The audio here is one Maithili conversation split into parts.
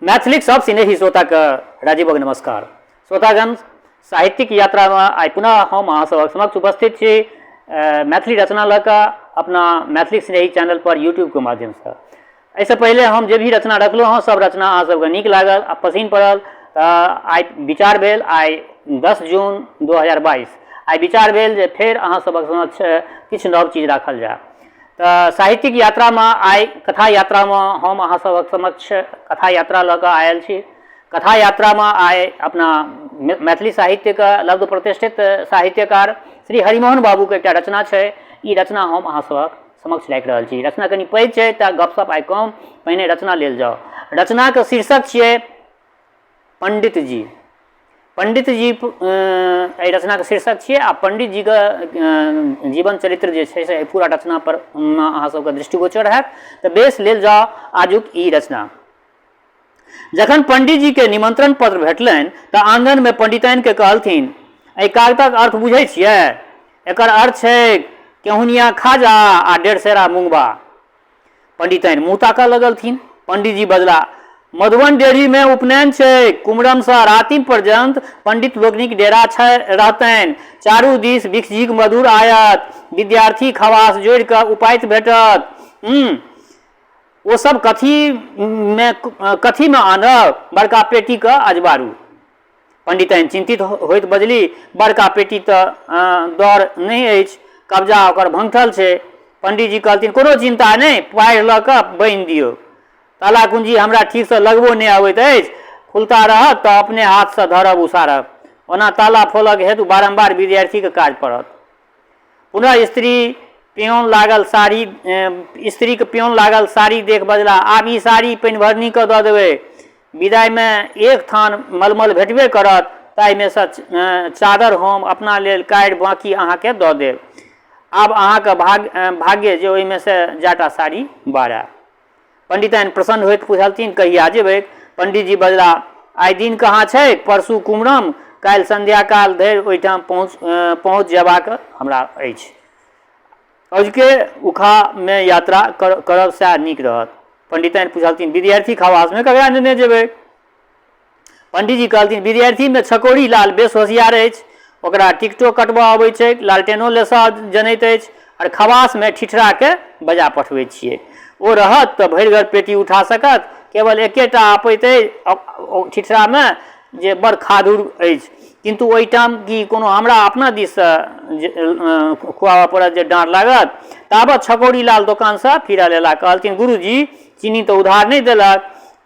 मैथिलीक सब सिनेही श्रोताके राजीवक नमस्कार। श्रोतागण, साहित्यिक यात्रामे आइ पुनः हम अहाँ सभक समक्ष उपस्थित छी मैथिली रचना लऽ कऽ अपना मैथिली स्नेही चैनल पर यूट्यूबके माध्यमसँ। एहिसँ पहिले हम जे भी रचना रखलहुँ हँ सब रचना अहाँ सबके नीक लागल आ पसिन पड़ल, तऽ आइ विचार भेल, आइ 10 जून 2022, आइ विचार भेल जे फेर अहाँ सभक समक्ष किछु नव चीज राखल जाय। तऽ साहित्यिक यात्रामे आइ कथा यात्रामे हम अहाँ सभक समक्ष कथा यात्रा लऽ कऽ आयल छी। कथा यात्रामे आइ अपना मैथिली साहित्यके लब्ध प्रतिष्ठित साहित्यकार श्री हरिमोहन बाबूके एकटा रचना छै, ई रचना हम अहाँ सभक समक्ष राखि रहल छी। रचना कनि पैघ छै तऽ गपशप आइ कम, पहिने रचना लेल जाउ। रचनाके शीर्षक छियै पंडित जी। पंडित जी एहि रचनाके शीर्षक छियै आ पंडित जीके जीवन चरित्र जे छै से एहि पूरा रचना पर अहाँ सबके दृष्टिगोचर हैत। तऽ बेस, लेल जाउ आजुक ई रचना। जखन पंडित जी के निमंत्रण पत्र भेटलनि तऽ आंगनमे पंडिताइनके कहलथिन, एहि कागतक अर्थ बुझै छियै? एकर अर्थ छै केहुनिया खाजा आ डेढ़ सेरा मुंगबा। पंडिताइन मुँह ताकऽ लगलथिन। पंडितजी बजला, मधुबन डेढ़ीमे उपनयन छै। कुमरमसँ रातिम पर्यन्त पंडित लोकनिक डेरा छै रहतनि। चारू दिस भिक्षजीक मधुर आयत। विद्यार्थी खवास जोड़ि कऽ उपाइत भेटत। ओ सब कथीमे कथीमे आनब? बड़का पेटीके अजबारू। पंडिताइन चिन्तित होइत बजली, बड़का पेटी तऽ दर नहि अछि, कब्जा ओकर भंगठल छै। पंडीजी कहलथिन, कोनो चिन्ता नहि, पाढ़ि लऽ कऽ बान्हि दियौ। ताला कुंजी हमरा ठीकसँ लगबो नहि अबैत अछि, खुलता रहत तऽ अपने हाथसँ धरब उसारब। ओना ताला फोलक हेतु बारम्बार विद्यार्थीके काज पड़त। पुनः स्त्री पियौन लागल साड़ी, स्त्रीके पियौन लागल साड़ी देख बजला, आब ई साड़ी पानिभरनीके दऽ देबै। विदाइमे एक थान मलमल भेटबे करत, ताहिमेसँ चादर हम अपना लेल काटि बाँकी अहाँके दऽ देब। आब अहाँके भाग्य जे ओहिमेसँ जाटा साड़ी बारय। पंडिताइन प्रसन्न होइत पुछलथिन, कहिया जेबैक? पंडितजी बजलाह, आइ दिन कहाँ छैक, परसू कुमरम, काल्हि संध्याकाल धरि ओहिठाम पहुँच जयबाक हमरा अछि। अजुके उखामे यात्रा करब सएह नीक रहत। पंडिताइन पुछलथिन, विद्यार्थी खवासमे ककरा नेने जेबै? पंडीजी कहलथिन, विद्यार्थीमे छकौड़ी लाल बेस होशियार अछि, ओकरा टिकटो कटबऽ अबैत छैक, लालटेनो लेसऽ जनैत अछि, आओर खवासमे ठिठराके बजा पठबैत छियै। ओ रहत तऽ भरि घर पेटी उठा सकत। केवल एकेटा अपैत अछि ठिठरामे जे बड़ खाधुर अछि। किन्तु ओहिठाम की कोनो हमरा अपना दिससँ जे खुआबऽ पड़त जे डाँड़ लागत? ताबत छकौड़ी लाल दोकानसँ फिरल अयलाह। कहलथिन, गुरुजी, चीनी तऽ उधार नहि देलक,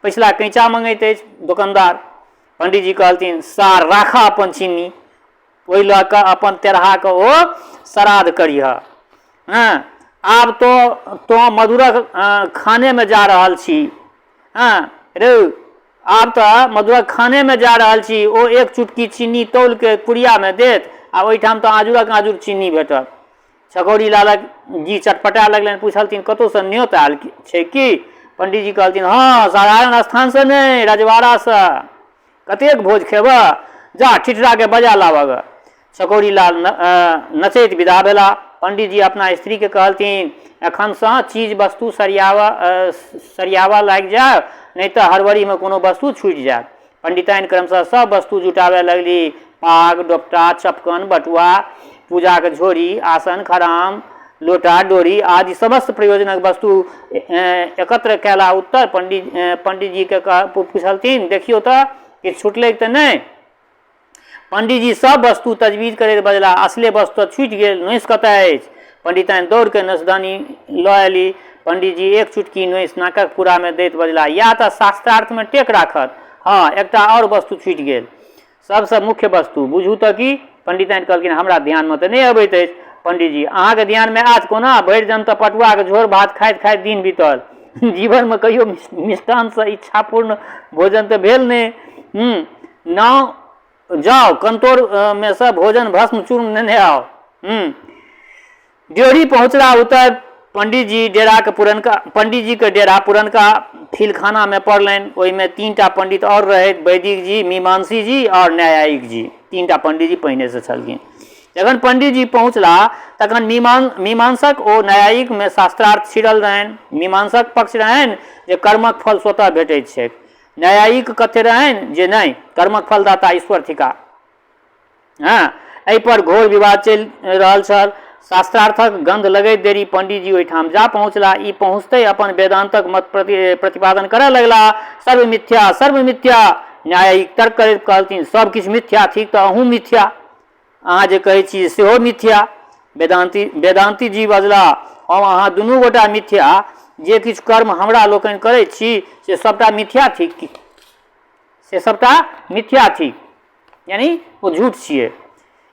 पछिला कैँचा मँगैत अछि दोकानदार। पंडीजी कहलथिन, सार, राखह अपन चीनी, ओहि लऽ कऽ अपन तेरहाके ओ श्राद्ध करिहऽ। हँ, आब तो तोँ मधुरक खानेमे जा रहल छी। हँ रौ, आब तऽ मधुरक खानेमे जा रहल छी। ओ एक चुटकी चीनी तौलके पुड़ियामे देत आ ओहिठाम तऽ आँजुरक आँजुर चीनी भेटत। छकौड़ी लालक जी चटपटाय लगलनि। पुछलथिन, कतहुसँ न्योत आयल छै की? पंडीजी कहलथिन, हँ, साधारण स्थानसँ नहि, रजवाड़ासँ। कतेक भोज खेबह? जा, ठिठराके बजा लाबह गऽ। छकौड़ी लाल नचैत विदा भेला। पंडीजी अपना स्त्रीके कहलथिन, एखनसँ चीज वस्तु सरियाबऽ लागि जायब, नहि तऽ हड़बड़ीमे कोनो वस्तु छूटि जायत। पंडिताइन क्रमशः सब वस्तु जुटाबय लगली। पाग, डोपटा, चपकन, बटुआ, पूजाक झोरी, आसन, खराम, लोटा, डोरी आदि समस्त प्रयोजनक वस्तु एकत्र कयला उत्तर पंडितजीके पुछलथिन, देखियौ तऽ किछु छुटलैक तऽ नहि? पंडीजी सब वस्तु तजवीज करैत बजलाह, असले वस्तु तऽ छूटि गेल, नोसि कतऽ अछि? पंडिताइन दौड़ कऽ नोसदानी लऽ अयली। पंडीजी एक चुटकी नोसि नाकक पूरामे दैत बजलाह, इएह तऽ शास्त्रार्थमे टेक राखत। हँ, एकटा आओर वस्तु छूटि गेल। सबसँ मुख्य वस्तु, बुझू तऽ की? पंडिताइन कहलखिन, हमरा ध्यानमे तऽ नहि अबैत अछि। पंडीजी, अहाँके ध्यानमे आयत कोना? भरि जन्म तऽ पटुआके झोर भात खाइत खाइत दिन बीतल। जीवनमे कहियो मिष्टान्नसँ इच्छापूर्ण भोजन तऽ भेल नहि। नाव जाउ, कंतोर मे से भोजन भस्म चूर्ण नेने आउ। ड्योढ़ी पहुँचला उतर पंडीजी डेराके पुरनका पंडीजीके डेरा पुरनका फीलखानामे पड़लनि। ओहिमे 3टा पंडित आओर रहथि, वैदिक जी, मीमांसी जी आओर न्यायायिक जी। 3टा पंडीजी पहिनेसँ छलखिन। जखन पंडीजी पहुँचला तखन मीमांसक ओ न्यायायिकमे शास्त्रार्थ छिड़ल रहनि। मीमांसक पक्ष रहनि जे कर्मक फल स्वतः भेटैत छैक। न्यायिक कथ्य रहनि जे नहि, कर्मक फलदाता ईश्वर थिका। हँ, एहिपर घोर विवाद चलि रहल छल। शास्त्रार्थक गन्ध लगैत देरी पंडीजी ओहिठाम जा पहुँचला। ई पहुँचते अपन वेदान्तक मत प्रतिपादन करय लगला। सर्व मिथ्या, सर्व मिथ्या। न्यायिक तर्क करैत कहलथिन, सब किछु मिथ्या थिक तऽ अहूँ मिथ्या, अहाँ जे कहै छी सेहो मिथ्या। वेदान्ती जी बजला, हम अहाँ दुनू गोटा मिथ्या, जे किछु कर्म हमरा लोकनि करै छी से सबटा मिथ्या थिक, से सबटा मिथ्या थिक, यानी ओ झूठ छियै।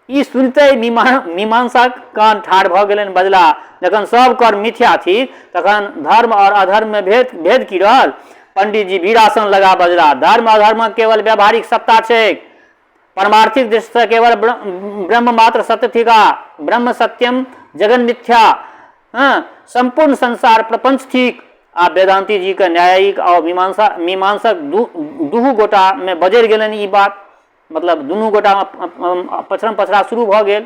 ई सुनिते मीमांसक कान ठाढ़ भऽ गेलनि। बजला, जखन सब कर्म मिथ्या थिक तखन धर्म और अधर्म मे भेद की रहल? पंडितजी वीरासन लगा बजला, धर्म अधर्मक केवल व्यावहारिक सत्ता छैक, परमार्थिक दृष्टिसँ केवल ब्रह्म मात्र सत्य थिका। ब्रह्म सत्यम जगन मिथ्या। हँ, सम्पूर्ण संसार प्रपंच थिक। आ वेदांती जी के न्यायिक और मीमांसक दुहू गोटा मे बजरि गेलनि ई बात, मतलब दुनू गोटा मे पछड़म पछड़ा शुरू भऽ गेल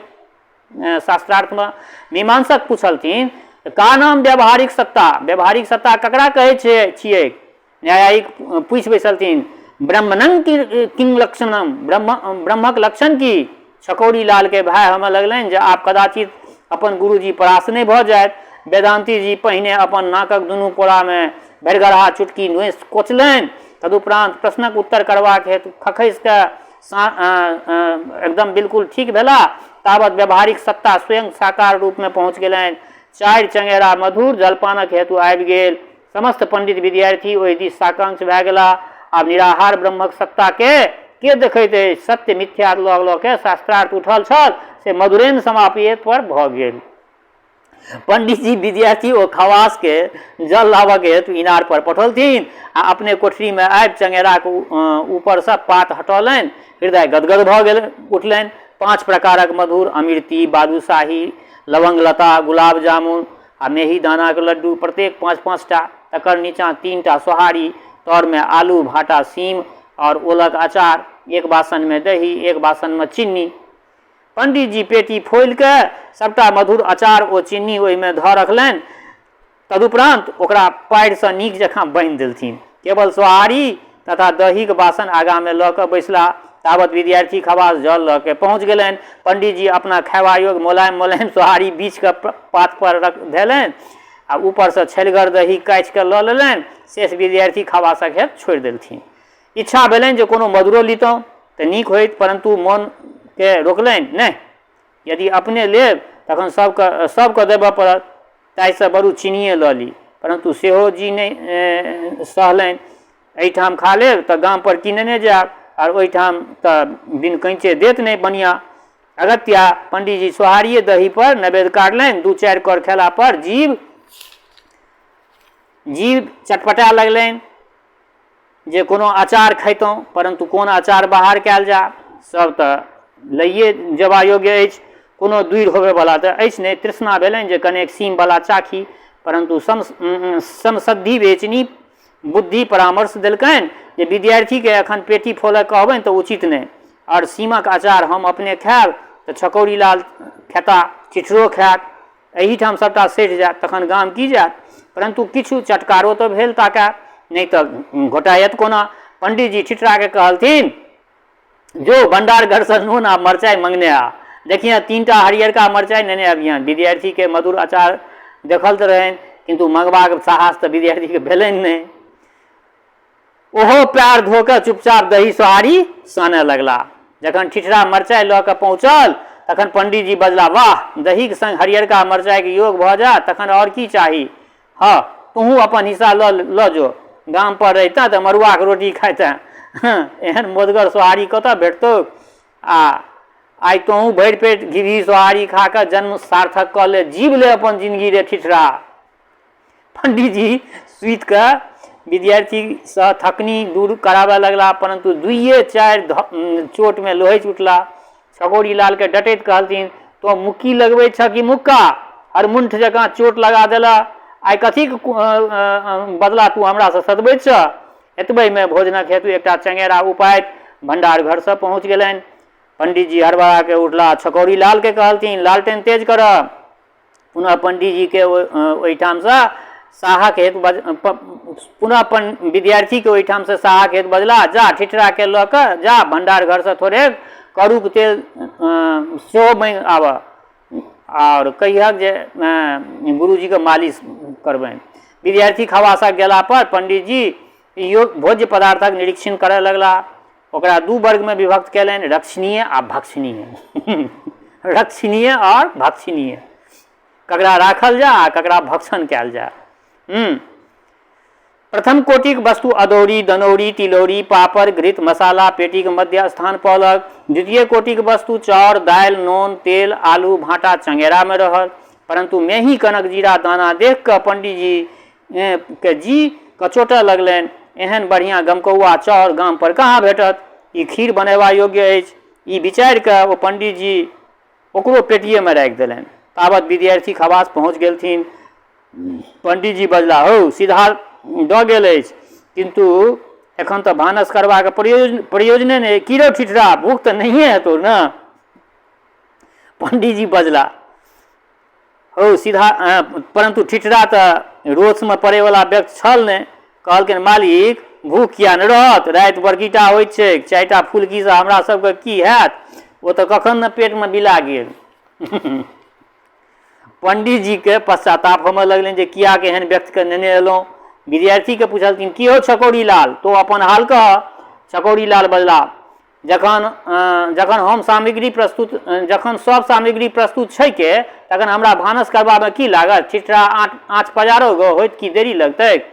शास्त्रार्थ मे। मीमांसक पुछलथिन, का नाम व्यावहारिक सत्ता, व्यावहारिक सत्ता ककरा कहै छियै? न्यायिक पूछि बैसलथिन, ब्रह्मणं किं लक्षणम, ब्रह्मक लक्षण की? छकौड़ी लालके भाय होमय लगलनि जे आब कदाचित अपन गुरुजी परास्त नहि भऽ जायत। वेदान्ती जी पहिने अपन नाकक दुनू पोरामे भरिगरहा चुटकी नोसि कोचलनि, तदुपरांत प्रश्नक उत्तर करबाक हेतु खखसि कऽ एकदम बिल्कुल ठीक भेला। तावत व्यावहारिक सत्ता स्वयं साकार रूपमे पहुँच गेलनि। 4 चंगेरा मधुर जलपानक हेतु आबि गेल। समस्त पंडित विद्यार्थी ओहि दिस साकांक्ष भए गेला। आब निराहार ब्रह्मक सत्ता के के देखैत अछि? सत्य मिथ्या लऽ लऽ के शास्त्रार्थ उठल छल से मधुरेण समापित पर भऽ गेल। पंडितजी विद्यार्थी ओ खवास के जल लाबक हेतु इनार पर पठौलथिन आ अपने कोठरी मे आबि चंगेराक ऊपर सँ पात हटौलनि। हृदय गदगद भऽ गेल उठलनि। 5 प्रकारक मधुर, अमृति, बालूशाही, लवंगलता, गुलाब जामुन आ मेही दानाक लड्डू, प्रत्येक 5-5 टा, तकर नीचाँ 3 टा सोहारी, तरमे आलू, भाटा, सीम आओर ओलक अचार, एक बासनमे दही, एक बासनमे चिन्नी। पंडितजी पेटी फोलि कऽ सबटा मधुर, अचार ओ चिन्नी ओहिमे धऽ रखलनि। तदुपरांत ओकरा पाड़िसँ नीक जकाँ बान्हि देलथिन। केवल सोहारी तथा दहीक बासन आगाँमे लऽ कऽ बैसला। तावत विद्यार्थी खवास जल लऽ के पहुँच गेलनि। पंडितजी अपना खयबा योग्य मोलायम मोलायम सोहारी बीछ कऽ पात पर रख धेलनि आ ऊपरसँ छलिगर दही काछि कऽ लऽ लेलनि। शेष विद्यार्थी खवासक हेतु छोड़ि देलथिन। इच्छा भेलनि जे कोनो मधुरो लितहुँ तऽ नीक होइत, परन्तु मोनके रोकलनि, नहि, यदि अपने लेब तखन सबके देबऽ पड़त, ताहिसँ बरु चिनिए लऽ ली। परन्तु सेहो जी नहि सहलनि। एहिठाम खा लेब तऽ गामपर की नेने जायब, आर ओहिठाम तऽ बिन कैँचे देत नहि बनिआ। अगत्या पंडीजी सोहारिए दहीपर नैवेद्य काटलनि। 2-4 कर खेला पर जीभ चटपटा लगलनि जे कोनो अचार खैतहुँ, परन्तु कोन अचार बाहर कयल जाय, सब तऽ लैए जेबा योग्य अछि, कोनो दूर होबयवला तऽ अछि नहि। तृष्णा भेलनि जे कनेक सीमवला चाखी, परन्तु समसद्धि बेचनी बुद्धि परामर्श देलकनि जे विद्यार्थीके एखन पेटी फोलऽ कहबनि तऽ उचित नहि, आओर सीमक अचार हम अपने खायब तऽ छकौड़ी लाल खेता, चिठरो खायत, एहिठाम सबटा सठि जायत, तखन गाम की जायत। परन्तु किछु चटकारो तऽ भेल ताकय, नहि तऽ घोटायत कोना। पंडीजी ठिठराके कहलथिन, जो भंडार घरसँ नून आ मरचाइ मंगने आ, देखिहें 3 टा हरियरका मरचाइ नेने अबिहें। विद्यार्थीके मधुर अचार देखल तऽ रहनि, किन्तु मंगबाक साहस तऽ विद्यार्थीके भेलनि नहि। ओहो पैर धो कऽ चुपचाप दही सोहारी सानय लगला। जखन ठिठरा मरचाइ लऽ कऽ पहुँचल तखन पंडीजी बजला, वाह, दहीक संग हरियरका मरचाइके योग भऽ जाय तखन आओर की चाही। हँ, तोहूँ अपन हिस्सा लऽ जो, गाम पर रहितह तऽ मड़ुआके रोटी खाइतह, एहन मोदगर सोहारी कतऽ भेटतौ। आ आइ तोहूँ भरि पेट घिबही सोहारी खा कऽ जन्म सार्थक कऽ ले, जीव ले अपन जिनगी रे ठिठरा। पंडीजी सुति कऽ विद्यार्थीसँ थकनी दूर कराबऽ लगला, परन्तु 2-4 चोटमे लोहछि उठला। छगौरी लालके डटैत कहलथिन, तोँ मुक्की लगबै छह कि मुक्का? हरमुंठ जकाँ चोट लगा देलह, आइ कथीक बदला तू हमरासँ सतबैत छह? एतबहिमे भोजनक हेतु एकटा चंगेरा उपाइत भंडार घरसँ पहुँच गेलनि। पंडीजी हड़बड़ा के उठला, छकौड़ी लालके कहलथिन, लालटेन तेज करऽ। पुनः पंडीजीके ओहिठामसँ साहक हेतु बज पुनः अपन विद्यार्थीके ओहिठामसँ साहक हेतु बजलाह, जा ठिठराके लऽ कऽ जा भण्डार घरसँ थोड़े करूक तेल सेहो माँगि आबह आओर कहिहक जे गुरुजीके मालिश करबनि। विद्यार्थी खवासक गेलापर पण्डितजी योग भोज्य पदार्थक निरीक्षण करय लगलाह। ओकरा दू वर्गमे विभक्त कयलनि, रक्षणीय आ भक्षणीय। रक्षणीय आओर भक्षणीय, ककरा राखल जाय आ ककरा भक्षण कयल जाय। प्रथम कोटिक वस्तु अदौरी, दनौरी, तिलौरी, पापड़, घृत, मसाला पेटीक मध्य स्थान पौलक। द्वितीय कोटिक वस्तु चाउर, दालि, नोन, तेल, आलू, भाँटा चंगेरामे रहल। परंतु मेही कनक जीरा दाना देख कऽ पंडीजी के जी कचोटऽ लगलनि। एहन बढ़िआँ गमकौआ चाउर गाम पर कहाँ भेटत? ई खीर बनेबा योग्य अछि। ई विचारि कऽ ओ पंडीजी ओकरो पेटिएमे राखि देलनि। तावत विद्यार्थी खवास पहुँच गेलथिन। पंडीजी बजला, हौ, सीधा दऽ गेल अछि, किन्तु एखन तऽ भानस करबाक प्रयोजने नहि। की रौ ठिठरा, भूख तऽ नहिए हेतौ ने? पंडीजी बजला, हौ सीधा। परन्तु ठिठरा तऽ रोषमे पड़ैवला व्यक्ति छल नहि। कहलखिन, मालिक, भूख किया नहि रहत? राति बड़कीटा होइत छैक, 4टा फुलकीसँ हमरा सबके की हैत? ओ तऽ कखन ने पेटमे बिला गेल। पंडीजीके पश्चाताप होमय लगलनि जे कियाक एहन व्यक्तिके नेने एलहुँ। विद्यार्थीके पुछलखिन, की हौ छकौड़ी लाल, तो अपन हाल कह। छकौड़ी लाल बजला, जखन जखन हम सामग्री प्रस्तुत जखन सब सामग्री प्रस्तुत छैके तखन हमरा भानस करबामे की लागत? ठिठरा आँच पजारो गो होइत की देरी लगतैक?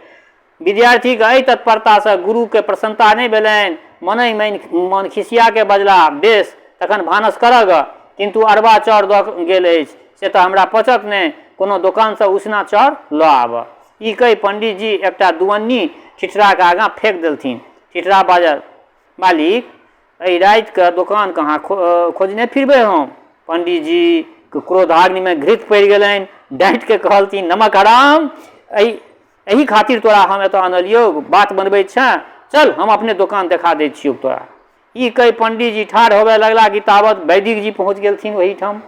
विद्यार्थीके एहि तत्परतासँ गुरुके प्रसन्नता नहि भेलनि। मनहि मन खिसियाके बजला, बेस, तखन भानस करऽ गऽ, किन्तु अरबा चाउर दऽ गेल अछि से तऽ हमरा पचत नहि, कोनो दोकानसँ उसना चाउर लऽ आबऽ। ई कहि पंडीजी एकटा दुअन्नी ठिठराके आगाँ फेक देलथिन। ठिठरा बाजल, मालिक, एहि रातिके दोकान कहाँ खोजने फिरबै हम? पंडीजीके क्रोधाग्निमे घृत पड़ि गेलनि। डाँटिके कहलथिन, नमक हराम, एहि खातिर तोरा हम एतऽ अनलियौ, बात बनबैत छेँ? चल, हम अपने दोकान देखा दैत छियौ तोरा। ई कहि पंडीजी ठाढ़ होबय लगला कि तावत वैदिक जी पहुँच गेलथिन ओहिठाम।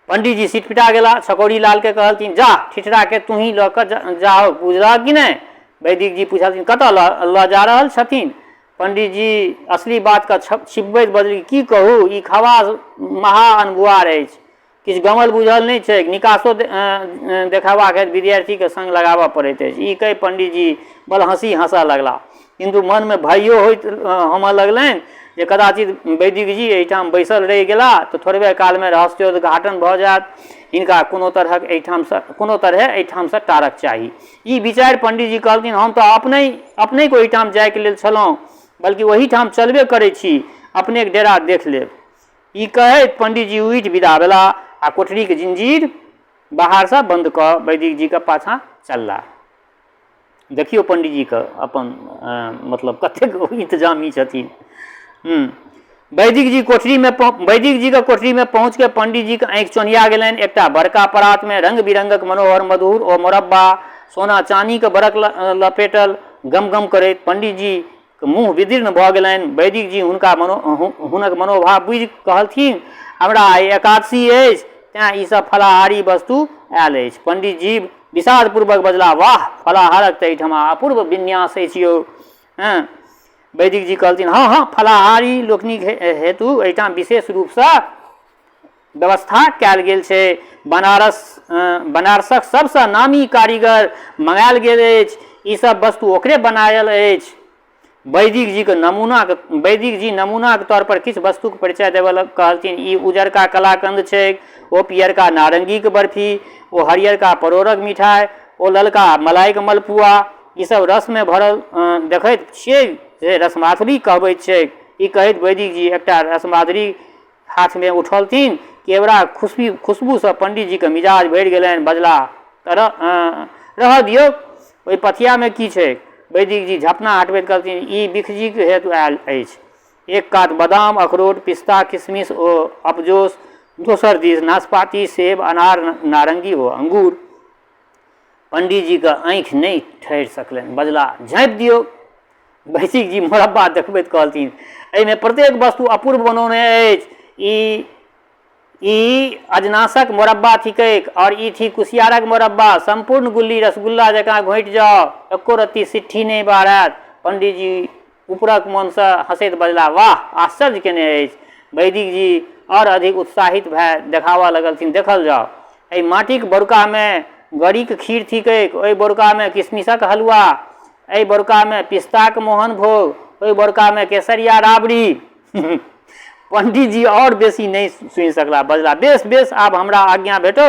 पंडीजी सिटपिटा गेला। छकौड़ी लालके कहलथिन, जा ठिठराके तूही लऽ कऽ जाहो, बुझलह कि नहि? वैदिक जी पुछलथिन, कतऽ लऽ जा रहल छथिन? पंडीजी असली बातके छिपबैत बजली, की कहू, ई खवास महा अनभुआर अछि, किछु गमल बुझल नहि छैक, निकासो देखेबाक हेतु विद्यार्थीके संग लगाबऽ पड़ैत अछि। ई कहि पंडीजी बल हँसी हँसऽ लगलाह, किन्तु मनमे भयो होइत होमऽ लगलनि जे कदाचित वैदिक जी एहिठाम बैसल रहि गेलाह तऽ थोड़बे कालमे रहस्योद्घाटन भऽ जायत। हिनका कोनो तरहक एहिठामसँ कोनो तरहे एहिठामसँ टारक चाही। ई विचारि पंडीजी कहलथिन, हम तऽ अपनेके ओहिठाम जायके लेल छलहुँ, बल्कि ओहिठाम चलबे करै छी, अपनेक डेरा देख लेब। ई कहैत पंडीजी उठि विदा भेलाह आ कोठरीक जिंजीर बाहरसँ बन्द कऽ वैदिक जीके पाछाँ चललाह। देखियौ पंडीजीके अपन मतलब कतेक इंतजामी छथिन। वैदिक जी कोठरीमे वैदिक जीके कोठरीमे पहुँचके पंडीजीके आँखि चोन्हिया गेलनि। एकटा बड़का परातमे रंग बिरंगक मनोहर मधुर ओ मोरब्बा, सोना चानीके बरक लपेटल गम गम करैत। पंडीजी मुँह विदीर्ण भऽ गेलनि। वैदिक जी हुनका हुनक मनोभाव बुझि कहलथिन, हमरा आइ एकादशी अछि, तेँ ई सब फलाहारी वस्तु आयल अछि। पंडित जी विषादपूर्वक बजलाह, वाह, फलाहारक तऽ एहिठमा अपूर्व विन्यास अछि यौ। हँ, वैदिक जी कहलथिन, हँ हँ, फलाहारी लोकनिक हेतु एहिठाम विशेष रूपसँ व्यवस्था कयल गेल छै। बनारसक सबसँ नामी कारीगर मंगायल गेल अछि। ई सब वस्तु ओकरे बनायल अछि। वैदिक जी नमूनाके तौर पर किछु वस्तुक परिचय देबऽ कहलथिन, ई उजरका कलाकंद छैक, ओ पियरका नारंगीके बर्फी, ओ हरियरका परोड़क मिठाइ, ओ ललका मलाइके मलपुआ, ई सब रसमे भरल देखैत छियै जे रसमाधुरी कहबैत छैक। ई कहैत वैदिक जी एकटा रसमाधुरी हाथमे उठौलथिन। केवड़ा खुशबूसँ पंडीजीके मिजाज भरि गेलनि। बजलाह, रहऽ दियौक, ओहि पथियामे की छैक? वैदिक जी झपना हटबैत कहलथिन, ई बिखजीक हेतु आयल अछि। एक कात बदाम, अखरोट, पिस्ता, किशमिश ओ अपजोस, दोसर दिस नाशपाती, सेब, अनार, नारंगी ओ अंगूर। पंडीजीके आँखि नहि ठहरि सकलनि। बजलाह, झाँपि दियौ। वैदिक जी मोरब्बा देखबैत कहलथिन, एहिमे प्रत्येक वस्तु अपूर्व बनौने अछि। ई ई अजनासक मोरब्बा थिकैक आओर ई थिक कुसियारक मोरब्बा। सम्पूर्ण गुल्ली रसगुल्ला जकाँ घोंटि जाउ, एको रत्ती सिट्ठी नहि बहरायत। पंडीजी ऊपरक मोनसँ हँसैत बजलाह, वाह! आश्चर्य केने अछि। वैदिक जी आओर अधिक उत्साहित भए देखाबऽ लगलथिन, देखल जाउ। एहि माटिक बोरुकामे गरीक खीर थिकैक, ओहि बोरुकामे किशमिशक हलुआ, एहि बोरुकामे पिस्ताक मोहनभोग, ओहि बोरुकामे केसरिया राबड़ी। पंडीजी आओर बेसी नहि सुनि सकला, बजला, बेस बेस, आब हमरा आज्ञा भेटौ,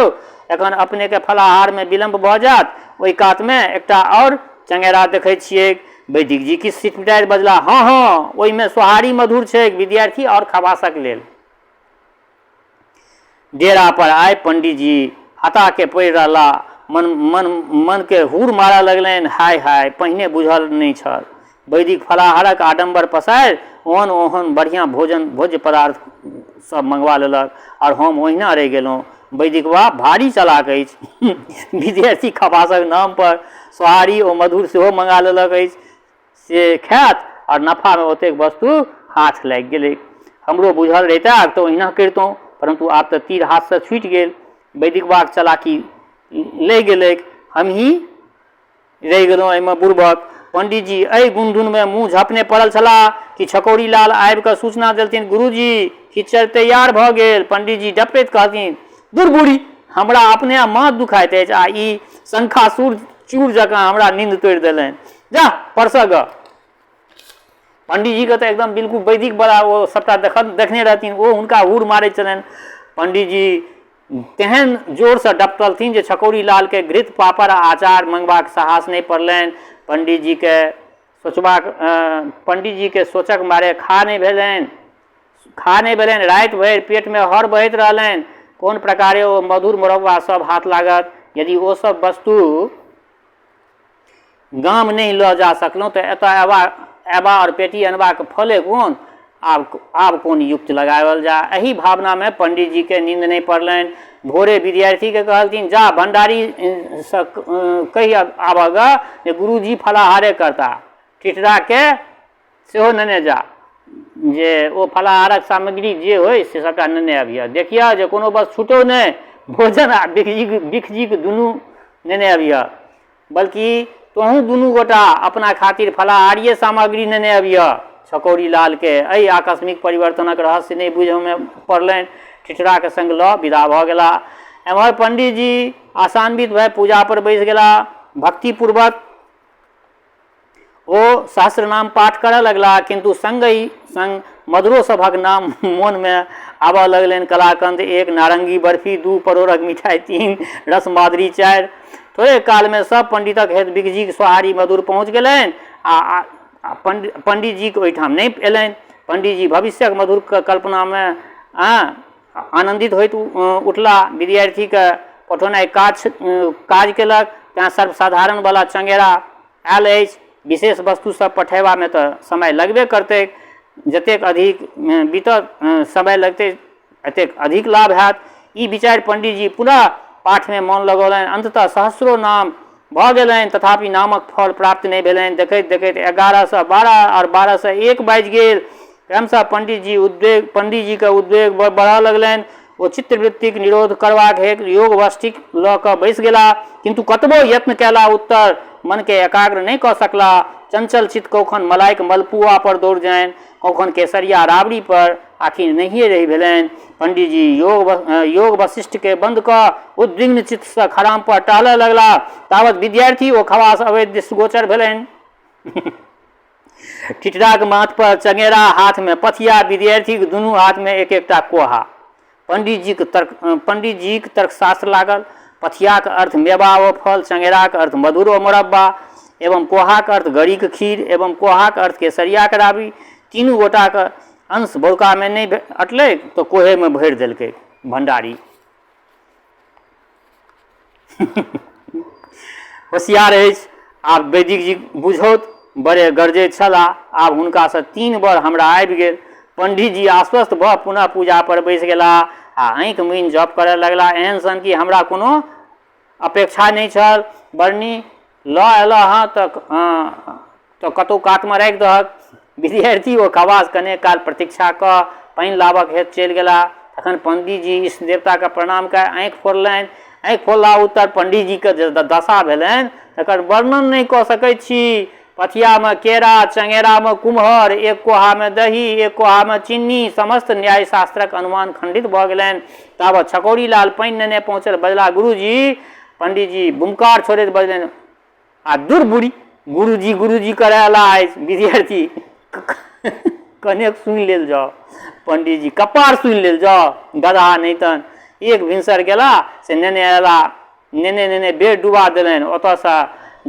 एखन अपनेके फलाहारमे विलम्ब भऽ जायत। ओहि कातमे एकटा आओर चंगेरा देखैत छियैक। वैदिक जी किछु सिटपिटाइत बजला, हँ हँ, ओहिमे सोहारी मधुर छैक, विद्यार्थी आओर खबासक लेल। डेरा पर आबि पंडीजी हताके पड़ि रहला। मन मन मनके हूर मारऽ लगलनि, हाय हाय, पहिने बुझल नहि छल। वैदिक फलाहारक आडम्बर पसारि ओहन ओहन बढ़िआँ भोजन भोज्य पदार्थ सब मंगवा लेलक आओर हम ओहिना रहि गेलहुँ। वैदिकवा भारी चलाक अछि। विद्यार्थी खबासक नाम पर सोहारी ओ मधुर सेहो मंगा लेलक अछि। से खायत आओर नफामे ओतेक वस्तु हाथ लागि गेलै। हमरो बुझल रहितै तऽ ओहिना करितहुँ, परन्तु आब तऽ तीर हाथसँ छूटि गेल। वैदिक वाक चलाकी लहि गेलैक, हमही रहि गेलहुँ एहिमे बुड़बक। पंडीजी एहि गुनधुनमे मुँह झपने पड़ल छलाह कि छकौड़ी लाल आबि कऽ सूचना देलथिन, गुरुजी, खिच्चड़ि तैयार भऽ गेल। पंडीजी डपटैत कहलथिन, दुर बूढ़ी, हमरा अपने माथ दुखाइत अछि आ ई शंखासुर चूर जकाँ हमरा नींद तोड़ि देलनि। जा परसऽ गऽ। पंडीजीके तऽ एकदम बिल्कुल वैदिक बला ओ सभटा देखने रहथिन, ओ हुनका हूर मारै छलनि। पंडीजी तेहन जोरसँ डपटलथिन जे छकौड़ी लालके घृत पापड़ आ अचार मंगबाक साहस नहि पड़लनि। पंडीजीके सोचबाक पंडीजीके सोचक मारे खा नहि भेलनि। खा नहि भेलनि। राति भरि पेटमे हर बहैत रहलनि। कोन प्रकारे ओ मधुर मोरब्बा सभ हाथ लागत? यदि ओ सभ वस्तु गाम नहि लऽ जा सकलहुँ तऽ एतऽ अयबा अयबा आओर पेटी अनबाक फले कोन? आब आब कोन युक्ति लगाओल जाय? एहि भावनामे पंडीजीके नींद नहि पड़लनि। भोरे विद्यार्थीके कहलथिन, जा भण्डारीसँ कहि आबऽ गऽ जे गुरुजी फलाहारे करता। ठिठराके सेहो नेने जा जे ओ फलाहारक सामग्री जे होइ से सभटा नेने अबिहऽ। देखिहऽ जे कोनो वस्तु छूटौ नहि, भोजन आ बिखजीक दुनू नेने अबिहऽ। बल्कि तोहूँ दुनू गोटा अपना खातिर फलाहारिये सामग्री नेने अबिहऽ। छकौड़ी लालकेँ एहि आकस्मिक परिवर्तनक रहस्य नहि बुझऽमे पड़लनि। ठिठराक संग लऽ विदा भऽ गेलाह। एम्हर पंडीजी आशान्वित भए पूजा पर बैसि गेलाह। भक्तिपूर्वक ओ सहस्रनाम पाठ करऽ लगलाह, किन्तु संगहि संग मधुरो सभक नाम मोनमे आबऽ लगलनि। कलाकन्द 1, नारंगी बर्फी 2, परोड़क मिठाइ 3, रसमाधुरी 4। थोड़े कालमे सभ पंडितक हेतु बिगजीक सोहारी मधुर पहुँच गेलनि आ पंडीजीक ओहिठाम नहि अयलनि। पंडीजी भविष्यक मधुरक कल्पनामे आनन्दित होइत उठलाह। विद्यार्थीकेँ पठौनाइ काज केलक, तेँ सर्वसाधारणवला चंगेरा आयल अछि। विशेष वस्तु सब पठेबामे तऽ समय लगबे करतैक। जतेक अधिक बीतत समय लगतै एतेक अधिक लाभ हैत। ई विचारि पंडीजी पुनः पाठमे मन लगौलनि। अन्ततः सहस्रो नाम भऽ गेलनि, तथापि नामक फल प्राप्त नहि भेलनि। देखैत देखैत 11 सँ 12 आओर 12 सँ 1 बाजि गेल। क्रमशः पंडीजीके उद्वेग बढ़ऽ लगलनि। ओ चित्तवृत्तिक निरोध करबाक हेतु योग वष्टिक लऽ कऽ बैसि गेलाह, किन्तु कतबो यत्न कयला उत्तर मनकेँ एकाग्र नहि कऽ सकलाह। चंचल चित्त कौखन मलाइक मलपुआ पर दौड़ जाइन, कौखन केसरिया राबड़ी पर, आखिर नहिए रहि भेलनि। पंडीजी योग वशिष्ठकेँ बन्द कऽ उद्विग्न चित्तसँ खराम पर टहलऽ लगलाह। तावत विद्यार्थी ओ खवास अबैत दृष्टिगोचर भेलनि। ठिठराक माथ पर चंगेरा, हाथमे पथिया, विद्यार्थीक दुनू हाथमे एक एकटा कोहा। पंडीजीक तर्कशास्त्र लागल। पथियाक अर्थ मेवा ओ फल, चंगेराक अर्थ मधुर ओ मोरब्बा एवं कोहाक अर्थ गरीक खीर एवं कोहाक अर्थ केसरियाक राबड़ी। तीनू गोटाक अंश बौकामे नहि अटलैक तऽ कोहेमे भरि देलकै भण्डारी। होशियार अछि। आब वैदिक जी बुझौत बड़े गरजैत छलाह। आब हुनकासँ 3 बर हमरा आबि गेल। पंडीजी आश्वस्त भऽ पुनः पूजा पर बैसि गेलाह आ आँखि मुनि जप करय लगलाह। एहन सन कि हमरा कोनो अपेक्षा नहि छल। बरनी लऽ अयलह हँ तऽ कतहु कातमे राखि दहक। विद्यार्थी ओ खवास कने काल प्रतीक्षा कऽ पानि लाबक हेतु चलि गेलाह। तखन पण्डीजी इष्ट देवताके प्रणाम कए आँखि फोड़लनि। आँखि फोड़ला उत्तर पण्डीजीके जे दशा भेलनि तकर वर्णन नहि कऽ सकै छी। पथियामे केरा, चङेरामे कुम्हर, एक कोहामे दही, एक कोहामे चिन्नी, समस्त न्यायशास्त्रक अनुमान खण्डित भऽ गेलनि। तावत छकौड़ी लाल पानि नेने पहुँचल। बजलाह, गुरुजी! पण्डीजी बुमकार छोड़ैत बजलनि, आ दुर बुरी, गुरुजी गुरुजी करय अयला अछि। विद्यार्थी, कनेक सुनि लेल जाओ। पंडीजी, कपार सुनि लेल जाओ, गदहा नहि तन। एक भिनसर गेला से नेने अयला, नेने नेने बेर डुबा देलनि। ओतऽसँ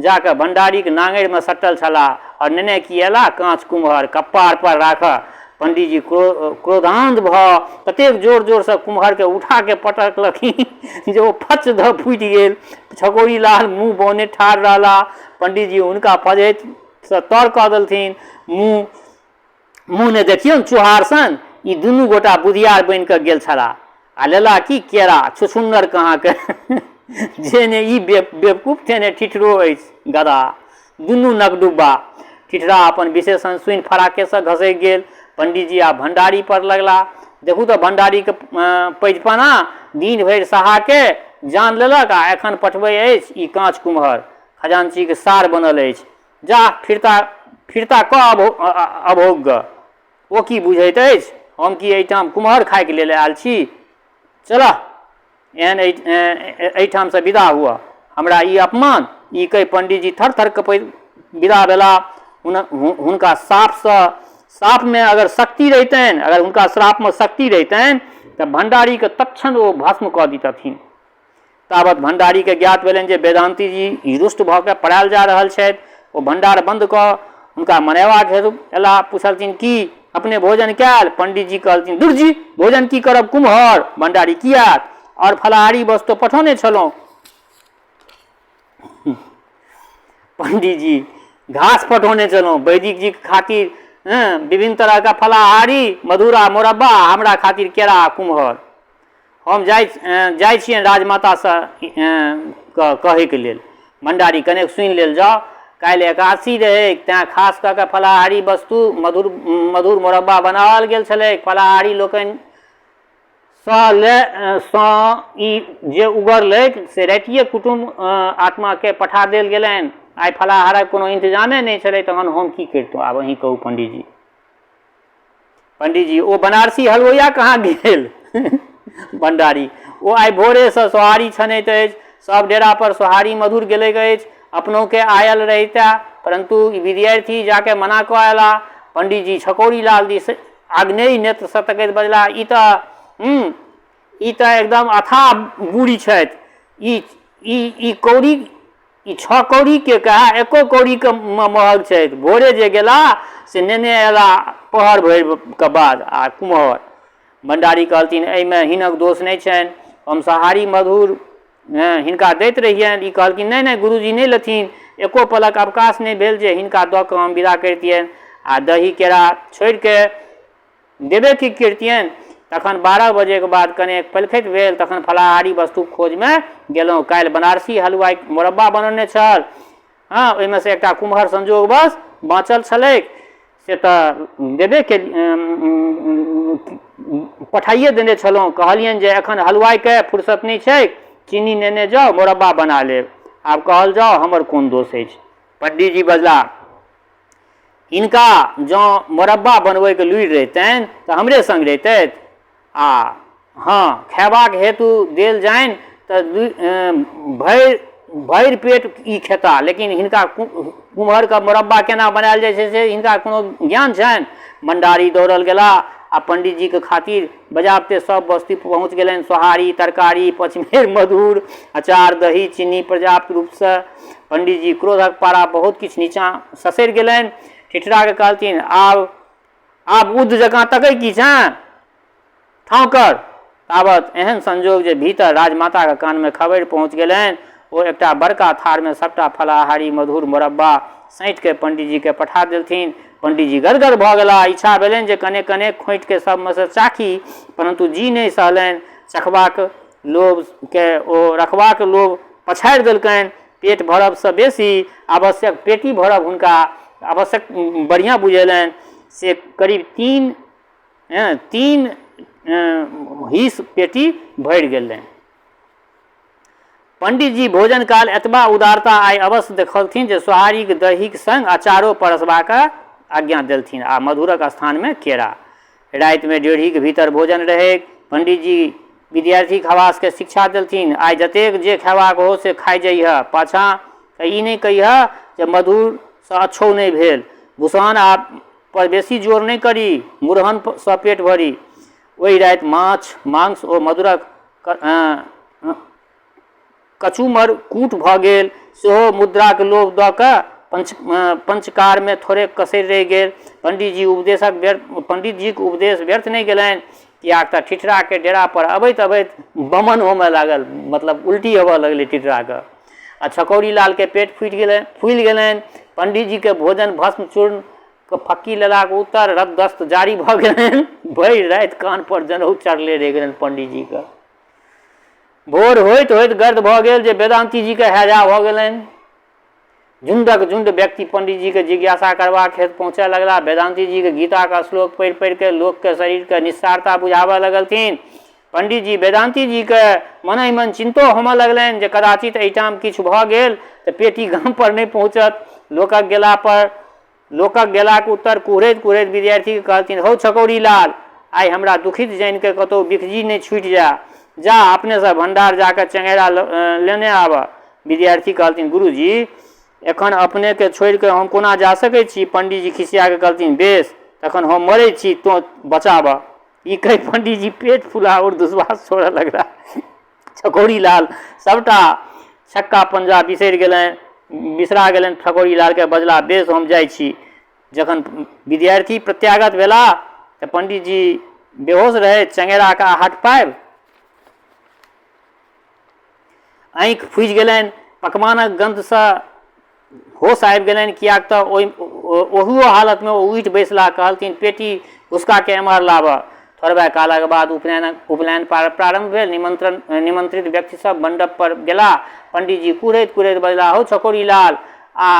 जाकऽ भण्डारीक नाङरिमे सटल छलाह आओर नेने की अयला काँच कुम्हर कपार पर राखऽ। पंडीजी क्रोधान्ध भऽ ततेक जोर जोरसँ कुम्हरके उठाके पटकलखिन जे ओ फच धऽ फूटि गेल। छकौड़ी लाल मुँह बौने ठाढ़ रहला। पंडीजी हुनका फजैतसँ तर कऽ देलथिन। मुँह मुँह ने देखियौन चुहार सन। ई दुनू गोटा बुधियार बनि कऽ गेल छलाह आ लेला की केरा छुछुन्नर कहाँके। जे ने ई बेवकूफ ते ने ठिठरो अछि गदहा। दुनू नकडुब्बा। ठिठरा अपन विशेषण सुनि फराकेसँ घसकि गेल। पंडीजी आब भण्डारी पर लगला। देखू तऽ भण्डारीक पैजपना दिन भरि सहाके जान लेलक आ एखन पठबै अछि ई काँच कुम्हर। खजांचीक सार बनल अछि। जाह फिरता फिरता कऽ अभोग गऽ। ओ की बुझैत अछि हम की एहिठाम कुम्हर खाइके लेल आयल छी? चलह एहन एहिठामसँ विदा हुअ। हमरा ई अपमान? ई कहि पंडीजी थर-थर कँपैत विदा भेलाह। हुनका साफसँ साफमे अगर शक्ति रहितनि, अगर हुनका श्रापमे शक्ति रहितनि तऽ भण्डारीके तत्क्षण ओ भस्म कऽ दितथिन। तावत भण्डारीके ज्ञात भेलनि जे वेदान्तीजी रुष्ट भऽ कऽ पड़ायल जा रहल छथि। ओ भण्डार बन्द कऽ हुनका मनेबाक हेतु अयलाह। पुछलथिन, की अपने भोजन कयल? पण्डितजी कहलथिन, दुर्जी, भोजन की करब कुम्हर? भण्डारी, किएक? आओर फलाहारी वस्तु पठौने छलहुँ। पण्डितजी, घास पठौने छलहुँ वैदिक जीके खातिर विभिन्न तरहके फलाहारी मधुर आ मोरब्बा, हमरा खातिर केरा आ कुम्हर। हम जाइ जाइ छियनि राजमातासँ कहैके लेल। भण्डारी, कनेक सुनि लेल जाउ। काल्हि एकादशी रहैक तैँ खास कऽ कऽ फलाहारी वस्तु मधुर मधुर मोरब्बा बनाओल गेल छलैक। फलाहारी लोकनि सँ ले सँ ई जे उगरलैक से रातिए कुटुम्ब आत्माके पठा देल गेलनि। आइ फलाहारक कोनो इन्तजामे नहि छलै तहन हम की करितहुँ? आब अहीँ कहू पण्डीजी। पंडीजी, ओ बनारसी हलवैया कहाँ गेल? भण्डारी, ओ आइ भोरेसँ सोहारी छनैत अछि। सभ डेरापर सोहारी मधुर गेलैक अछि। अपनोके आयल रहितए, परन्तु ई विद्यार्थी जाके मना कऽ अयलाह। पंडीजी छकौड़ी लाल दिस आग्नेय नेत्रसँ तकैत बजलाह, ई तऽ ई तऽ एकदम अथाह बूड़ि छथि। ई ई ई कौड़ी ई छओ कौड़ीके कहए एको कौड़ीके महग छथि। भोरे जे गेला से नेने अयला पहर भरिके बाद आ कुम्हर। भण्डारी कहलथिन, एहिमे हिनक दोष नहि छनि। हम सोहारी मधुर हिनका दैत रहियनि। ई कहलखिन, नहि नहि गुरुजी नहि लेथिन। एको पलक अवकाश नहि भेल जे हिनका दऽ कऽ हम विदा करितियनि आ दही केरा छोड़िके देबे की करितियनि। तखन 12 बजेके बाद कनेक पलखति भेल तखन फलाहारी वस्तुक खोजमे गेलहुँ। काल्हि बनारसी हलुआइ मोरब्बा बनौने छल। हँ, ओहिमे सँ एकटा कुम्हर संजोगवश बाँचल छलैक से तऽ देबे के पठाइए देने छलहुँ। कहलियनि जे एखन हलुआइके फुर्सत नहि छैक, चीनी नेने जाउ, मोरब्बा बना लेब। आब कहल जाओ हमर कोन दोष अछि? पंडीजी बजलाह, हिनका जँ मोरब्बा बनबैके लूरि रहितनि तऽ हमरे सङ्ग रहितथि आ हँ खयबाक हेतु देल जानि तऽ भरि भरि पेट ई खेता, लेकिन हिनका कुम्हरके मोरब्बा केना बनायल जाइ छै से हिनका कोनो ज्ञान छनि? भण्डारी दौड़ल गेला आ पंडीजीके खातिर बजाबते सब बस्ती पहुँच गेलनि। सोहारी, तरकारी, पचमेर मधुर, अचार, दही, चीनी पर्याप्त रूपसँ। पंडीजी क्रोधक पारा बहुत किछु नीचाँ ससरि गेलनि। ठिठरा के कहलथिन, आब आब उद्ध जकाँ तकै की छेँ? ठाँव कर। तावत एहन संजोग जे भीतर राजमाताके कानमे खबरि पहुँच गेलनि। ओ एकटा बड़का थारमे सबटा फलाहारी मधुर मोरब्बा सैंतिके पंडीजीके पठा देलथिन। पंडीजी गदगद भऽ गेलाह। इच्छा भेलनि जे कने कने खोंटिके सबमे सँ चाखी, परन्तु जी नहि सहलनि। चखबाक लोभके ओ रखबाक लोभ पछाड़ि देलकनि। पेट भरबसँ बेसी आवश्यक पेटी भरब हुनका आवश्यक बढ़िआँ बुझेलनि। से करीब तीन His पेटी भरि गेलनि। पंडितजी भोजन काल एतबा उदारता आइ अवश्य देखलथिन जे सोहारीक दहीक संग अचारो परसबाक आज्ञा देलथिन आ मधुरक स्थानमे केरा। रातिमे ड्योढ़ीक भीतर भोजन रहैक। पंडितजी विद्यार्थी खवासकेँ शिक्षा देलथिन, आइ जतेक जे खयबाक हो से खाइ जइहऽ। पाछाँ कऽ ई नहि कहिहऽ जे मधुरसँ अच्छो नहि भेल। भुसान आ पर बेसी जोर नहि करी, मुरहनसँ पेट भरी। ओहि राति माछ, मांस ओ मधुरक कचूमर कूट भऽ गेल। सेहो मुद्राक लोभ दऽ कऽ पंचकारमे थोड़ेक कसरि रहि गेल। पंडितजी उपदेशक व्यर्थ पंडितजीक उपदेश व्यर्थ नहि गेलनि, किएक तँ ठिठराके डेरा पर अबैत-अबैत बमन होमय लागल, मतलब उल्टी होबय लगलै ठिठराके। आ छकौड़ी लालके पेट फूटि गेलनि, फूलि गेलनि। पंडितजीके भोजन भस्म चूर्ण के फक्की लेलाक उत्तर रददस्त जारी भऽ गेलनि। भरि राति कान पर जनउ चढ़ले रहि गेलनि पंडितजीके। भोर होइत होइत गर्द भऽ गेल जे वेदान्तीजीके हैजा भऽ गेलनि। झुण्डक झुण्ड व्यक्ति पंडितजीके जिज्ञासा करबाक हेतु पहुँचय लगला। वेदान्तीजीके गीताक श्लोक पढ़ि पढ़िके लोकके शरीरके निस्सारता बुझाबऽ लगलथिन। पंडितजी वेदान्तीजीके मनहि मन चिन्तो होमऽ लगलनि जे कदाचित एहिठाम किछु भऽ गेल तऽ पेटी गाम पर नहि पहुँचत। लोकक गेला पर लोकक गेलाक उत्तर कुहरैत-कुहरैत विद्यार्थीकेँ कहलथिन, हौ छकौड़ी लाल, आइ हमरा दुखित जानि कऽ कतहु बिखजी नहि छूटि जाय। जा, अपनेसँ भण्डार जा कऽ चङेरा लेने आबह। विद्यार्थी कहलथिन, गुरुजी, एखन अपनेकेँ छोड़ि कऽ हम कोना जा सकैत छी? पंडीजी खिसिया कऽ कहलथिन, बेस, तखन हम मरैत छी, तोँ बचाबह। ई कहि पंडीजी पेट फुला उर्ध्वश्वास छोड़ऽ लगलाह। छकौड़ी लाल सभटा छक्का पंजा बिसरि गेलनि, बिसरा गेलनि। छकौड़ी लालके बजला, बेस, हम जाइ छी। जखन विद्यार्थी प्रत्यागत भेलाह तऽ पंडितजी बेहोश रहथि। चंगेराके आहट पाबि आँखि फूजि गेलनि। पकवानक गन्धसँ होश आबि गेलनि, किएक तऽ ओहि ओहुओ हालतमे ओ उठि बैसलाह। कहलथिन, पेटी घुसकाके एम्हर लाबह। थोड़बे कालक बाद उपनयनक उपनयन प्रारम्भ भेल। निमंत्रित व्यक्ति सब मंडप पर गेलाह। पंडितजी कुहरैत कुहरैत बजलाह, हौ छकौड़ी लाल, आ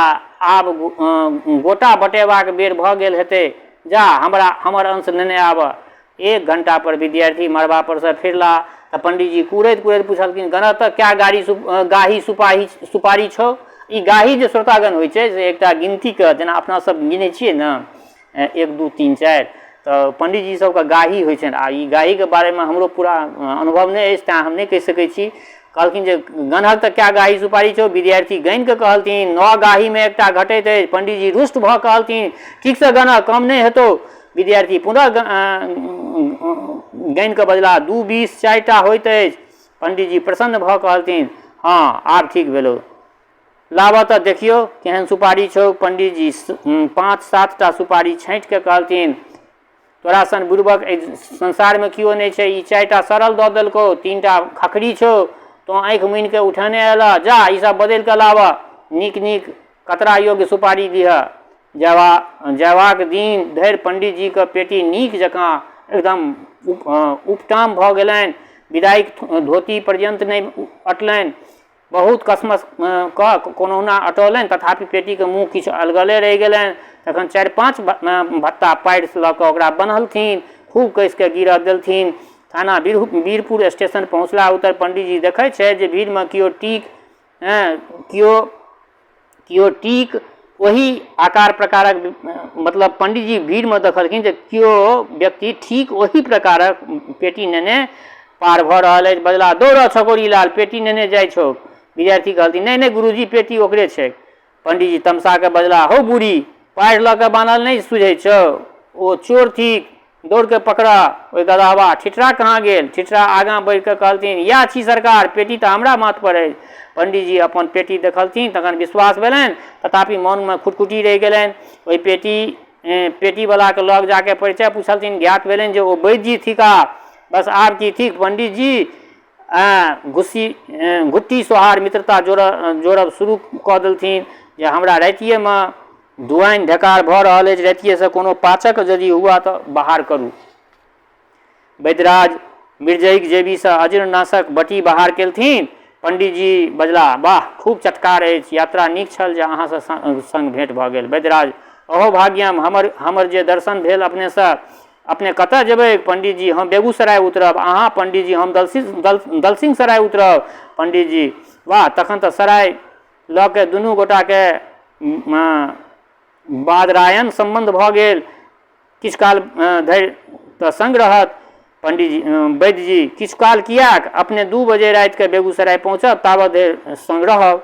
आब गोटा बटेबाक बेर भऽ गेल हेतै। जा, हमरा हमर अंश नेने आबह। एक घंटा पर विद्यार्थी मड़बा पर सँ फिरलाह तऽ पंडितजी कुहरैत कुहरैत पुछलखिन, गनह तऽ कए गाड़ी गाही सुपाही सुपारी छौ? ई गाही जे श्रोतागण होइ छै से एकटा गिनतीके, जेना अपना सब गिनै छियै ने 1 2 3 4, तऽ पंडितजी सबके गाही होइ छनि। आ ई गाहीके बारेमे हमरो पूरा अनुभव नहि अछि, तेँ हम नहि कहि सकै छी। कहलखिन जे गनहक तऽ कए गाही सुपारी छौ? विद्यार्थी गनि कऽ कहलथिन, 9 गाहीमे एकटा घटैत अछि। पंडितजी रुष्ट भऽ कहलथिन, ठीकसँ गनह, कम नहि हेतौ। विद्यार्थी पुनः गनि कऽ बजलाह, 2 20 4टा होइत अछि। पंडितजी प्रसन्न भऽ कहलथिन, हँ, आब ठीक भेलौ। लाबह तऽ देखियौ केहन सुपारी छौ। पंडितजी 5-7 टा सुपारी छाँटि कऽ कहलथिन, तोरा सन बुड़बक एहि संसारमे केओ नहि छै। ई 4टा सड़ल दऽ देलकौ, 3टा खखरी छौ, तोँ आँखि मुनि कऽ उठेने अयलह। जा, ई सब बदलि कऽ लाबह, नीक नीक कतरा योग्य सुपारी दिहऽ। जयबाक दिन धरि पंडितजीक पेटी नीक जकाँ एकदम उपटाम भऽ गेलनि। विदाइक धोती पर्यन्त नहि अटलनि। बहुत कसमस कऽ कोनहुना अटौलनि, तथापि पेटीके मुँह किछु अलगले रहि गेलनि। तखन 4-5 भत्ता पाड़ि लऽ कऽ ओकरा बन्हलथिन, खूब कसि कऽ गिरह देलथिन। थाना वीरपुर स्टेशन पहुँचला उत्तर पंडितजी देखै छथि जे भीड़मे केओ टीक केओ केओ टीक ओही आकार प्रकारक, मतलब पंडितजी भीड़मे देखलखिन जे केओ व्यक्ति ठीक ओही प्रकारक पेटी नेने पार भऽ रहल अछि। बजला, दौड़ह छकौड़ी लाल, पेटी नेने जाइ छौ। विद्यार्थी कहलथिन, नहि नहि गुरुजी, पेटी ओकरे छै। पंडितजी तमसा कऽ बजला, हौ बूढ़ी, पाड़ि लऽ कऽ बान्हल नहि सुझै छौ? ओ चोर थिक, दौड़ कऽ पकड़ह ओहि गदहबा। ठिठरा कहाँ गेल? ठिठरा आगाँ बढ़ि कऽ कहलथिन, इएह छी सरकार, पेटी तऽ हमरा माथ पर अछि। पंडितजी अपन पेटी देखलथिन तखन विश्वास भेलनि, तथापि मोनमे खुटखुटी रहि गेलनि। ओहि पेटीवलाके लग जा कऽ परिचय पुछलथिन। ज्ञात भेलनि जे ओ वैद्यजी थिकाह। बस आब की थिक, पंडितजी घुट्टी सोहार मित्रता जोड़ब शुरू कऽ देलथिन जे हमरा रातिएमे दुआनि ढेकार भऽ रहल अछि, रातिएसँ कोनो पाचक यदि हुआ तऽ बाहर करू। वैद्यराज मिर्जईक जेबीसँ अजीर्णनाशक बटी बाहर केलथिन। पंडितजी बजलाह, वाह, खूब चटकार अछि। यात्रा नीक छल जे अहाँसँ संग भेंट भऽ गेल। वैद्यराज, अहो भाग्यम, हमर जे दर्शन भेल अपनेसँ। अपने कतऽ जेबै पंडीजी? हम बेगूसराय उतरब। अहाँ पंडीजी? हम दलसिंहसराय उतरब। पंडीजी, वाह, तखन तऽ सराय लऽ के दुनू गोटाके बादरायण सम्बन्ध भऽ गेल। किछु काल धरि तऽ सङ्ग रहत। पंडीजी, वैद्यजी, किछु काल किएक, अपने 2 बजे रातिके बेगूसराय पहुँचब, ताबत धरि सङ्ग रहब।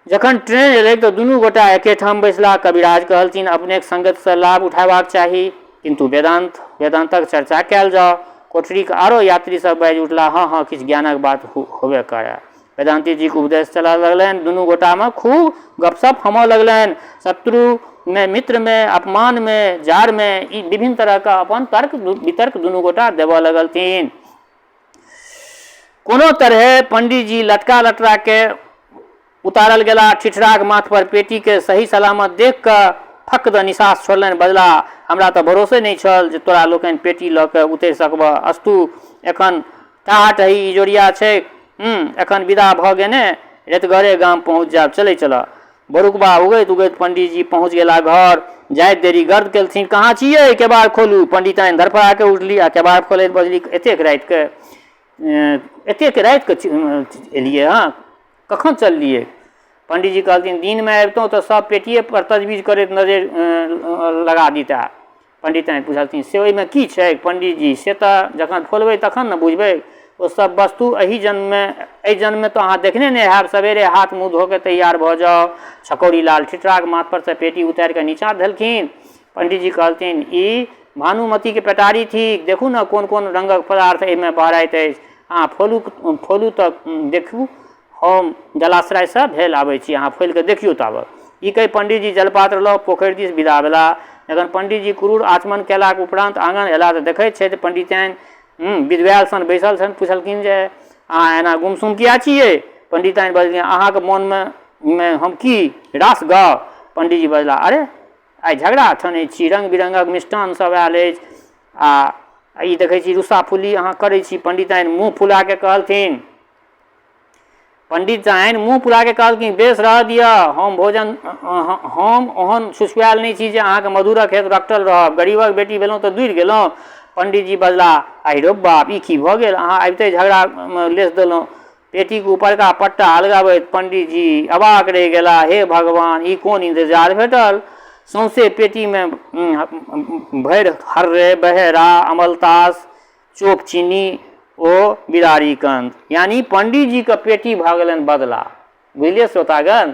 जखन ट्रेन एलै तऽ दुनू गोटा एकेठाम बैसलाह। कविराज कहलथिन, अपनेक संगतिसँ लाभ उठेबाक चाही, किन्तु वेदान्तक चर्चा कयल जाओ। कोठरीक आरो यात्री सब बाजि उठलाह, हँ हँ, किछु ज्ञानक बात होबे करए। वेदान्ती जीक उपदेश चलऽ लगलनि। दुनू गोटामे खूब गपशप होमऽ लगलनि। शत्रुमे, मित्रमे, अपमानमे, जाड़मे, ई विभिन्न तरहके अपन तर्क वितर्क दुनू गोटा देबऽ लगलथिन। कोनो तरहे पंडीजी लटका लटका के उतारल गेला। ठिठराक माथ पर पेटी के सही सलामत देख कऽ फक दऽ निसास छोड़लनि। बजला, हमरा तऽ भरोसे नहि छल जे तोरा लोकनि पेटी लऽ कऽ उतरि सकबह। अस्तु, एखन टहाटही इजोरिया छैक। एखन विदा भऽ गेने रेतगरे गाम पहुँच जायब। चलै चलह। भोरुकबा उगैत उगैत पंडीजी पहुँच गेला घर। जाइत देरी गर्द केलथिन, कहाँ छियै? केबाड़ खोलू। पंडिताइन धड़फड़ा के उठली आ केबाड़ खोलैत बजली, एतेक राति के, एतेक राति के एलियै हँ? कखन चललियै? पंडीजी कहलथिन, दिनमे अबितहुँ तऽ सब पेटिये पर तजबीज करैत नजरि लगा दिता। पंडिताइन पुछलथिन, से ओहिमे की छै? पंडीजी, से तऽ जखन खोलबै तखन ने बुझबै। ओ सब वस्तु एहि जन्ममे, एहि जन्ममे तऽ अहाँ देखने नहि हैब। सवेरे हाथ मुँह धो कऽ तैयार भऽ जाउ। छकौड़ी लाल ठिठराक माथ पर सँ पेटी उतारि कऽ नीचाँ देलखिन। पंडीजी कहलथिन, ई भानुमतीके पेटारी थिक। देखू ने कोन कोन रङ्गक पदार्थ एहिमे बहराइत अछि। अहाँ फोलू, फोलू तऽ देखू। हम जलाश्रयसँ भेल आबै छी, अहाँ फोलि कऽ देखियौ ताबत। ई कहि पंडीजी जलपात्र लऽ पोखरि दिस विदा भेलाह। जखन पंडीजी क्रूर आचमन कयलाक उपरान्त आङन अयलाह तऽ देखैत छथि पंडिताइन विधवायल सन बैसल छनि। पुछलखिन जे अहाँ एना गुमसुम किया छियै? पंडिताइन बजलखिन, अहाँके मोनमे मे हम की रास गाउ? पंडीजी बजलाह, अरे आइ झगड़ा ठनै छी, रङ्ग बिरङ्गक मिष्टान सब आयल अछि आ ई देखै छी रुसा फुल्ली अहाँ करै छी। पंडिताइन मुँह फुलाके कहलथिन, पंडित जाइन मुँह पुराके कहलखिन, बेस रहऽ दिअ, हम भोजन हम ओहन छुछुआयल नहि छी जे अहाँके मधुरक हेतु रखटल रहब। गरीबक बेटी भेलहुँ तऽ दूरि गेलहुँ। पंडितजी बजलाह, आहि रौ बाप, ई की भऽ गेल? अहाँ अबिते झगड़ामे लेस देलहुँ। पेटीक उपरका पट्टा अलगबैत पंडितजी अवाक रहि गेलाह, हे भगवान, ई कोन इन्तजार भेटल? सौंसे पेटीमे भरि हर्रे बहेरा अमलतास चोप चीनी ओ बिदारी कंद, यानी पंडीजीके पेटी भऽ गेलनि बदला। बुझलियै श्रोतागण?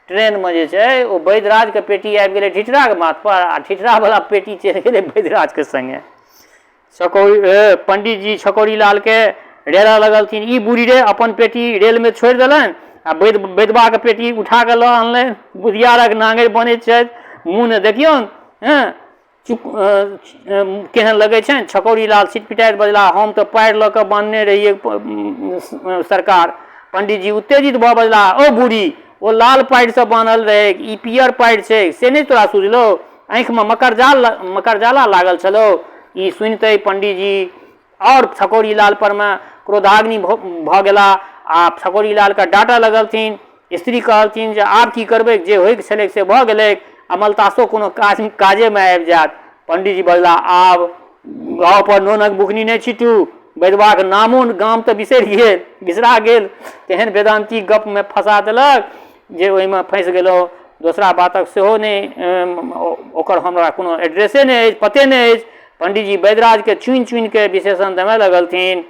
ट्रेनमे जे छै ओ वैद्यराजके पेटी आबि गेलै ठिठराके माथपर आ ठिठरावला पेटी चलि गेलै वैद्यराजके सङ्गे। छकौड़ी पंडीजी छकौड़ी लालके रेड़ऽ लगलथिन, ई बूढ़ी रे अपन पेटी रेलमे छोड़ि देलनि आ वैद्यबाके पेटी उठा कऽ लऽ अनलनि। बुधियारक नाङ्गरि बनै छथि, मुँह ने देखियौन। हँ, चुप केहन लगै छनि। छकौड़ी लाल छिटपिटाइत बजलाह, हम तऽ पारि लऽ कऽ बान्हने रहियै सरकार। पंडीजी उत्तेजित भऽ बजलाह, ओ बूढ़ी, ओ लाल पाड़िसँ बान्हल रहैक, ई पीयर पाड़ि छै से नहि तोरा सुझलौ? आँखिमे मकरजाला लागल छलौ? ई सुनिते पंडीजी आओर छकौड़ी लाल परमे क्रोधाग्नि भऽ गेलाह आ छकौड़ी लालके डाँटऽ लगलथिन। स्त्री कहलथिन जे आब की करबैक, जे होइके छलैक से भऽ गेलैक, अमलतासो कोनो काजेमे आबि जायत। पंडीजी बजलाह, आब घाव पर नोनक बुकनी नहि छीटू, बैदबाक नामो गाम तऽ बिसरि गेल, बिसरा गेल। तेहन वेदान्ती गपमे फँसा देलक जे ओहिमे फँसि गेलहुँ। दोसरा बातक सेहो नहि, ओकर हमरा कोनो एड्रेसे नहि अछि, पते नहि अछि। पंडीजी वैद्यराजके चुनि चुनिके विशेषण देमय लगलथिन।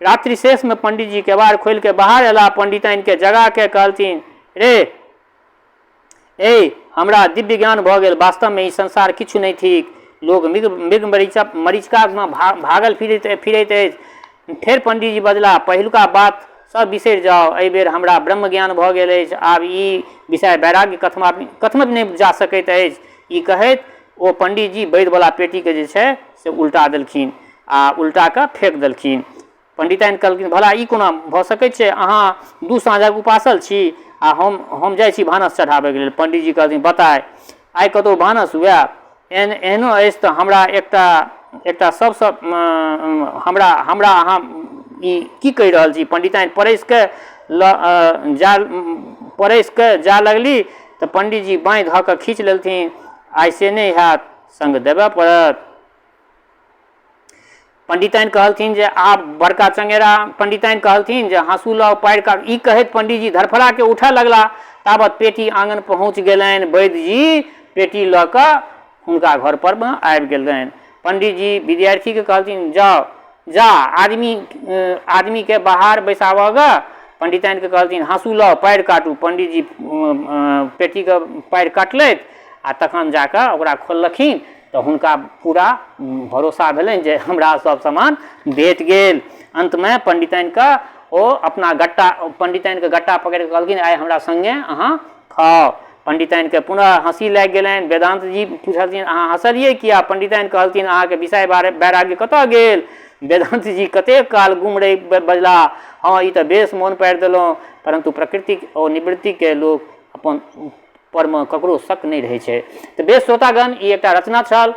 रात्रि शेषमे पंडीजी केबाड़ खोलिके बाहर अयलाह। पंडिताइनके जगाके कहलथिन, रे ए, हमरा दिव्य ज्ञान भऽ गेल। वास्तवमे ई संसार किछु नहि थिक। लोक मृग मरीचिकामे भागल फिरैत अछि। फेर पंडीजी बजलाह, पहिलुका बात सब बिसरि जाउ। एहि बेर हमरा ब्रह्मज्ञान भऽ गेल अछि। आब ई विषय वैराग्य कथमपि नहि जा सकैत अछि। ई कहैत ओ पंडीजी वैद्यवला पेटीके जे छै से उल्टा देलखिन आ उल्टा कऽ फेक देलखिन। पंडिताइन कहलखिन, भला ई कोना भऽ सकै छै? अहाँ 2 साँझक उपासल छी आ हम जाइ छी भानस चढ़ाबैके लेल। पंडीजी कहलखिन, बताय, आइ कतहु भानस हुए? एहनो अछि तऽ हमरा एकटा सबसँ हमरा अहाँ ई की कहि रहल छी? पंडिताइन परसि कऽ जा लगली तऽ पंडीजी बाँहि धऽ कऽ खींच लेलथिन, आइ से नहि हैत, सङ्ग देबऽ पड़त। पंडिताइन कहलथिन जे आब बड़का चंगेरा। पंडिताइन कहलथिन जे हाँसू लाउ, पारि काटू। ई कहैत पंडीजी धड़फड़ाके उठऽ लगला, ताबत पेटी आङन पहुँच गेलनि। वैद्यजी पेटी लऽ कऽ हुनका घर परमे आबि गेलनि। पंडीजी विद्यार्थीके कहलथिन, जाउ, जा आदमी आदमीके बाहर बैसाबऽ गऽ। पंडिताइनके कहलथिन, हाँसू लाउ, पारि काटू। पंडीजी पेटीके पारि काटलथि आ तखन जा कऽ ओकरा खोललखिन तऽ हुनका पूरा भरोसा भेलनि जे हमरा सब सामान भेट गेल। अन्तमे पंडिताइनके ओ अपना गट्टा पंडिताइनके गट्टा पकड़ि कऽ कहलखिन, आइ हमरा सङ्गे अहाँ खाउ। पंडिताइनके पुनः हँसी लागि गेलनि। वेदान्त जी पुछलथिन, अहाँ हँसलियै किया? पंडिताइन कहलथिन, अहाँके विषय वैराग्य कतऽ गेल? वेदान्त जी कतेक काल गुम रहि बजलाह, हँ, ई तऽ बेस मोन पाड़ि देलहुँ, परन्तु प्रकृतिक ओ निवृत्तिके लोक अपन परमे ककरो शक नहि रहै छै। तऽ बेस श्रोतागण, ई एकटा रचना छल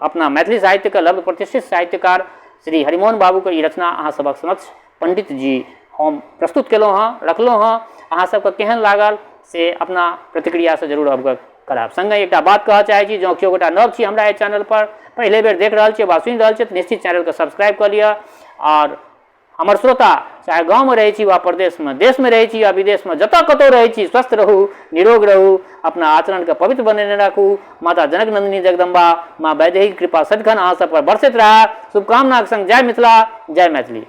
अपना मैथिली साहित्यके लब्ध प्रतिष्ठित साहित्यकार श्री हरिमोहन बाबूके। ई रचना अहाँ सभक समक्ष पंडित जी हम प्रस्तुत केलहुँ हँ, रखलहुँ हँ। अहाँ सबके केहन लागल से अपना प्रतिक्रियासँ जरूर अवगत करायब। सङ्गे एकटा बात कहऽ चाहै छी, जँ केओ गोटा नव छी हमरा एहि चैनलपर, पहिले बेर देख रहल छी वा सुनि रहल छी, तऽ निश्चित चैनलके सब्सक्राइब कऽ लिअ। आओर हमर श्रोता चाहे गाँवमे रहै छी वा परदेशमे, देशमे रहै छी वा विदेशमे, जतऽ कतहु रहै छी, स्वस्थ रहू, निरोग रहू, अपना आचरणके पवित्र बनेने राखू। माता जनक नन्दिनी जगदम्बा माँ वैदेहीके कृपा सदिखन अहाँ सब पर बरसैत रहए, शुभकामनाके संग जय मिथिला, जय मैथिली।